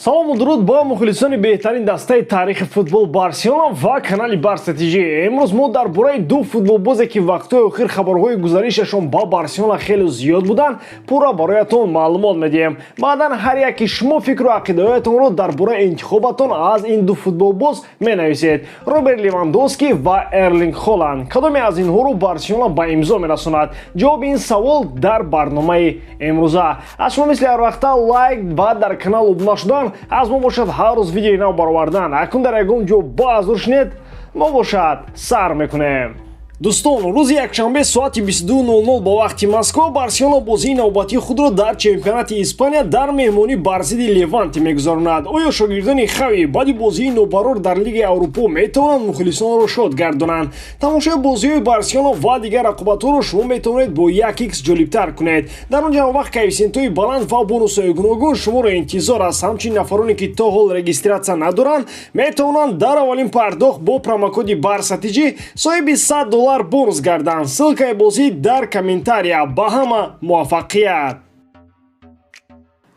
Салому дуруд ба мухлисони беҳтарин дастаи таърихи футбол Барселона ва канали Барса ТЖ. Имрӯз мо дар бораи ду футболбозе, ки вақтҳои охир хабарҳои гузаришашон ба Барселона хеле зиёд буданд, пурра бароятон маълумот медиҳем. Баъдан ҳар яки шумо фикру ақидаҳоятонро дар бораи интихобатон аз ин ду футболбоз менависед: Роберт Левандовский ва Эрлинг Холанд. Кадоме аз инҳоро Барселона ба имзо мерасонад? Ҷавоби ин савол дар барномаи имрӯза. Аз шумо мисли ҳар вақта лайк ва дар канал обуна шудан. Аз мо бошад ҳар рӯз видеои нав баровардан. Акун дар ягон ҷо баъзур шинед, мо бошад сар мекунем. Дӯстон, рӯзи якшанбе соати 22:00 ба вақти Москва Барселона бозии навбатии худро дар чемпионати Испания дар меҳмонӣ бар зидди Леванте мегузаронад. Оё шогирдони Хави баъди бозии нобарор дар Лигаи Аврупо метавонанд мухлисонро шод гардонанд? Тамошои бозиҳои Барселона ва дигар рақобатҳоро шумо метавонед бо 1 х ҷолибтар кунед. Дар он ҷо вақт коэффисиентҳои баланд ва бонусҳои гуногун шуморо интизор аст. Ҳамчунин нафароне, ки то ҳол регистрация надоранд, метавонанд дар аввалин пардохт бо промокоди Барса ТЖ соҳиби 100 доллар бонус гарданд. Ссылкаи бозӣ дар комментария. Ба ҳама муваффақият!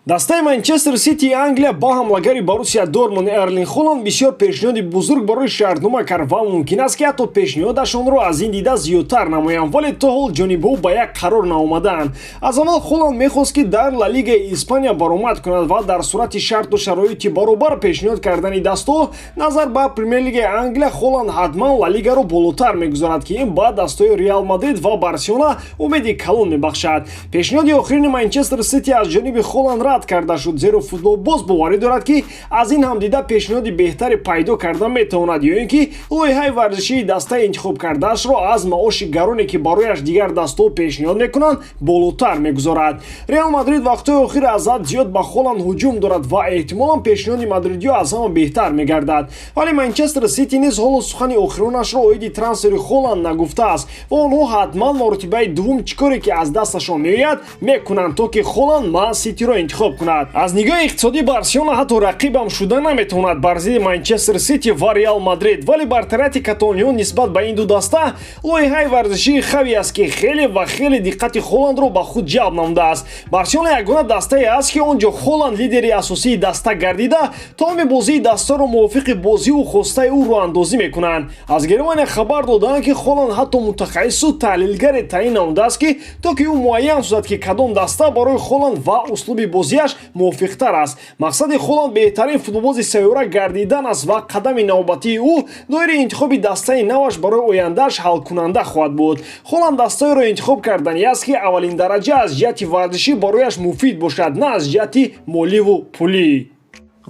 Дастаи Манчестер Сити Англия ба ҳамлагари Боруссия Дортмунд Эрлинг Холанд бисёр пешниҳоди бузург барои шартнома кард ва мумкин аст, ки ҳатто пешниҳодашонро аз ин дида зиёдтар намоянд, вале то ҳол ҷонибҳо ба як қарор наомадаанд. Аз аввал Холанд мехост, ки дар Ла Лигаи Испания баромад кунад ва дар сурати шарту шароити баробар пешниҳод кардани дастҳо назар ба Премер-лигаи Англия, Холанд ҳатман Ла Лигаро болотар мегузорад, ки ин ба дастҳои Реал Мадрид ва Барселона умеди калон мебахшад. Пешниҳоди охирини Манчестер Сити аз ҷониби Холанд рад карда шуд, зеро футболбоз боварӣ дорад, ки аз ин ҳам дида пешниҳоди беҳтаре пайдо карда метавонад ё ин ки лоиҳаи варзишии дастаи интихоб кардаашро аз маоши гароне, ки барояш дигар дастҳо пешниҳод мекунанд, болотар мегузорад. Реал Мадрид вақтҳои охир аз ҳад зиёд ба Холанд ҳуҷум дорад ва эҳтимолан пешниҳоди мадридиё аз ҳама беҳтар мегардад, вале Манчестер Сити низ ҳоло сухани охиронашро оиди трансфери Холанд нагуфтааст ва онҳо ҳатман маротибаи дуввум чӣ коре ки аз дасташон меояд, мекунанд, то ки Холанд Ман Ситиро интихоб кунад. Аз нигоҳи иқтисодӣ Барселона ҳатто рақибам шуда наметавонад бар зидди Манчестер Сити ва Реал Мадрид, вале бартарияти каталониён нисбат ба ин ду даста лоиҳаи варзишии Хави аст, ки хеле ва хеле диққати Холандро ба худ ҷалб намудааст. Барселона ягона дастае аст, ки он ҷо Холанд лидери асосии даста гардида, тамоми бозии дастаро мувофиқи бозиву хостаи ӯ роҳандозӣ мекунанд. Аз Германия хабар доданд, ки Холанд ҳатто мутахассису таҳлилгаре таъин намудааст, ки то ки ӯ муайян созад, ки кадом даста барои Холанд ва услуби бозиаш мувофиқтар аст. Мақсади Холанд беҳтарин футболбози сайёра гардидан аст ва қадами навбатии ӯ доираи интихоби дастаи наваш барои ояндааш ҳалкунанда хоҳад буд. Холанд дастаеро интихоб кардани аст, ки аввалин дараҷа аз ҷиҳати варзишӣ барояш муфид бошад, на аз ҷиҳати моливу пулӣ.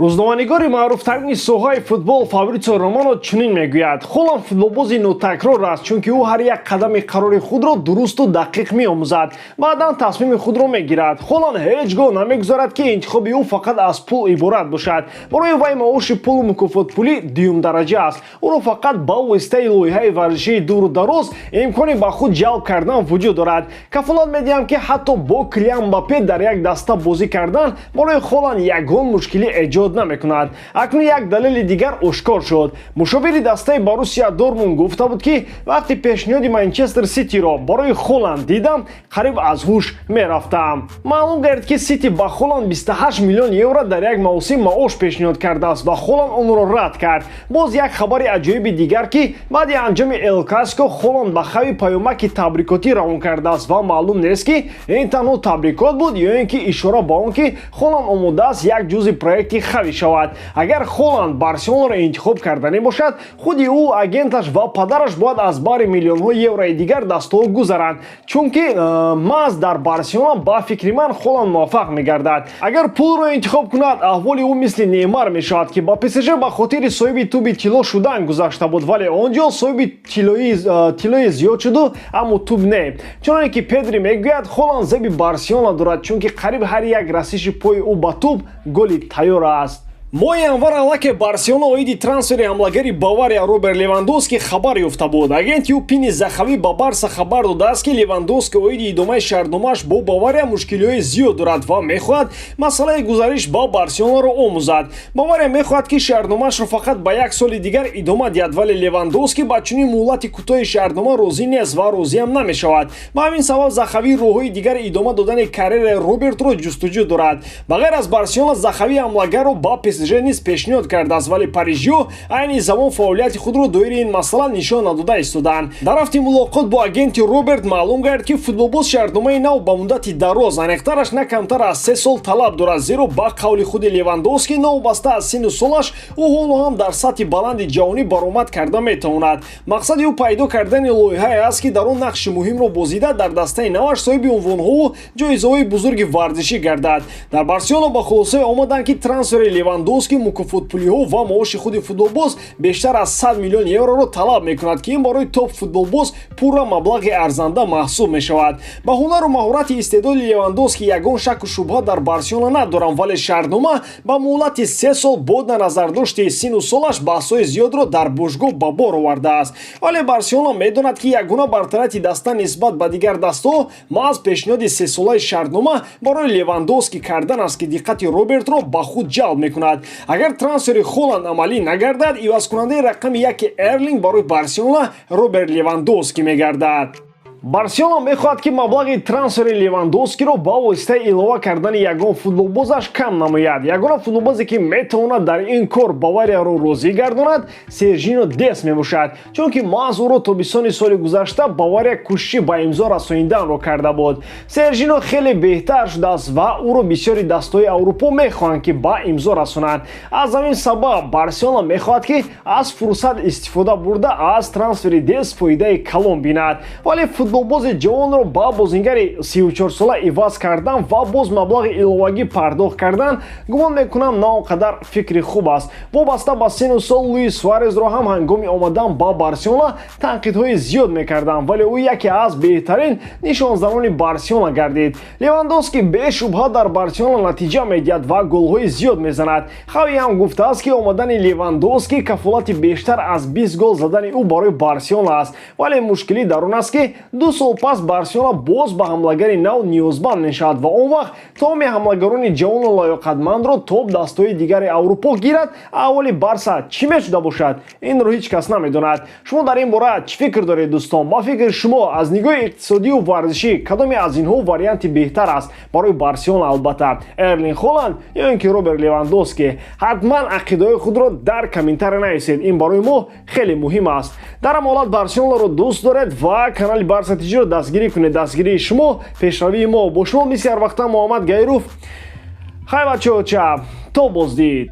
Рӯзноманигори маъруфтарини соҳаи футбол Фабритсио Романо чунин мегӯяд: «Холанд футболбози нотакрор аст, чунки ӯ ҳар як қадами қарори худро дурусту дақиқ меомӯзад, баъдан тасмими худро мегирад. Холанд ҳеҷ гоҳ намегузорад, ки интихоби ӯ фақат аз пул иборат бошад. Барои вай маоши пулу мукофотпулӣ дуюмдараҷа аст. Ӯро фақат ба воситаи лоиҳаи варзишии дуру дароз имкони ба худ ҷалб кардан вуҷуд дорад. Кафолат медиҳам, ки ҳатто бо Килиан Мбаппе дар як даста бозӣ кардан барои Холанд ягон мушкилӣ эҷод намекунад». Акнун як далели дигар ошкор шуд. Мушовири дастаи Боруссия Дортмунд гуфта буд, ки вақти пешниҳоди Манчестер Ситиро барои Холанд дидам, қариб аз ҳуш мерафтам. Маълум гардид, ки Сити ба Холанд 28 миллион евро дар як мавсим маош пешниҳод кардааст ва Холанд онро рад кард. Боз як хабари аҷоиби дигар, ки баъди анҷоми Эл Классико Холанд ба Хави паёмаки табрикотӣ равон кардааст ва маълум нест, ки ин танҳо табрикот буд ё ин ки ишора ба он, ки Холанд омодааст як ҷузъи проекти Хави шавад. Агар Холанд Барселонаро интихоб карданӣ бошад, худи ӯ, агенташ ва падараш бояд аз баҳри миллионҳои еврои дигар дастҳо гузаранд, чунки маҳз дар Барселона, ба фикри ман, Холанд муваффақ мегардад. Агар пулро интихоб кунад, аҳволи ӯ мисли Неймар мешавад, ки ба ПСЖ ба хотири соҳиби тӯби тилло шудан гузашта буд, вале он ҷо соҳиби тиллои зиёд шуду, аммо тӯб не. Чуноне ки Педри мегӯяд, Холанд зеби Барселона дорад, чунки қариб ҳар як расиши пои ӯ ба тӯб голи тайёр аст. Моҳи январ аллакай Барселона оиди трансфери ҳамлагари Бавария Роберт Левандовски хабар ёфта буд. Агенти ӯ Пини Захави ба Барса хабар додааст, ки Левандовски оиди идомаи шартномааш бо Бавария мушкилиҳои зиёд дорад ва мехоҳад масъалаи гузариш ба Барселонаро омӯзад. Бавария мехоҳад, ки шартномаашро фақат ба як соли дигар идома диҳад, вале Левандовски ба чунин муҳлати кӯтоҳи шартнома розӣ нест ва розиам намешавад. Ба ҳамин сабаб Захави роҳҳои дигари идома додани карьераи Робертро ҷустуҷӯ дорад. Ба ғайр аз Барселона, Захави ҳамлагарро ба ПСЖ низ пешниҳод кардааст, вале парижиҳо айни замон фаъолияти худро доири ин масъала нишон надода истодаанд. Дар рафти мулоқот бо агенти Роберт маълум гардид, ки футболбоз шартномаи нав ба муддати дароз, аниқтараш на камтар аз 3 сол талаб дорад, зеро ба қавли худи Левандовски, новобаста аз синну солаш, ӯ ҳоло ҳам дар сатҳи баланди ҷаҳонӣ баромад карда метавонад. Мақсади ӯ пайдо кардани лоиҳае аст, ки дар он нақши муҳимро бозида, дар дастаи наваш соҳиби унвонҳову ҷоизаҳои бузурги варзишӣ гардад. Дар Барселона ба хулосае омаданд, ки трансфери Левандовски, мукофотпулиҳо ва маоши худи футболбоз бештар аз 100 миллион евроро талаб мекунад, ки ин барои топ футболбоз пурра маблағи арзанда маҳсуб мешавад. Ба ҳунару маҳорати истеъдоди Левандовски ягон шаку шубҳа дар Барселона надорам, вале шартнома ба муҳлати 3 сол бо назардошти синну солаш баҳсҳои зиёдро дар бошгоҳ ба бор овардааст. Вале Барселона медонад, ки ягона бартарияти даста нисбат ба дигар дастаҳо маҳз пешниҳоди сесолаи шартнома барои Левандовски кардан аст, ки диққати Робертро ба худ ҷалб мекунад. Агар трансфери Холанд амалӣ нагардад, ивазкунандаи рақами яки Эрлинг барои Барселона Роберт Левандовски мегардад. Барселона мехоҳад, ки маблағи трансфери Левандовскиро ба воситаи илова кардани ягон футболбозаш кам намояд. Ягона футболбозе, ки метавонад дар ин кор Баварияро розӣ гардонад, Сержино Дест мебошад, чунки маҳз ӯро тобистони соли гузашта Бавария кӯшиши ба имзо расониданро карда буд. Сержино хеле беҳтар шудааст ва ӯро бисёри дастаҳои Аврупо мехоҳанд, ки ба имзо расонанд. Аз ҳамин сабаб Барселона мехоҳад, ки аз фурсат истифода бурда, аз трансфери Дест фоидаи калон бинад. Вале футболбози ҷавонро ба бозингари 34сола иваз кардан ва боз маблағи иловагӣ пардохт кардан, гумон мекунам, на он қадар фикри хуб аст. Вобаста ба синну сол, Луис Суарезро ҳам ҳангоми омадан ба Барселона танқидҳои зиёд мекарданд, вале ӯ яке аз беҳтарин нишонзанони Барселона гардид. Левандовски бешубҳа дар Барселона натиҷа медиҳад ва голҳои зиёд мезанад. Хави ҳам гуфтааст, ки омадани Левандовски кафолати бештар аз 20 гол задани ӯ барои Барселона аст. Вале мушкилӣ дар он аст, ки 2 сол пас Барселона боз ба ҳамлагари нав ниёзманд мешавад ва он вақт тамоми ҳамлагарони ҷавону лаёқатмандро топ дастаҳои дигари Аврупо гирад. Аҳволи Барса чӣ мешуда бошад, инро ҳеҷ кас намедонад. Шумо дар ин бора чӣ фикр доред, дӯстон? Ба фикри шумо, аз нигоҳи иқтисодию варзишӣ кадоме аз инҳо варианти беҳтар аст барои Барселона? Албатта, Эрлинг Холанд ё ин ки Роберт Левандовски? Ҳатман ақидаҳои худро дар комментария нависед, ин барои мо хеле муҳим аст. Дар ҳама ҳолат, Барселонаро дӯст доред ва канали Барса ТЖро дастгирӣ кунед. Дастгирии шумо пешравии мо. Бо шумо мисли ҳар вақта Муҳаммад Гайров. Хай, бачаҳо, чап, то боздид.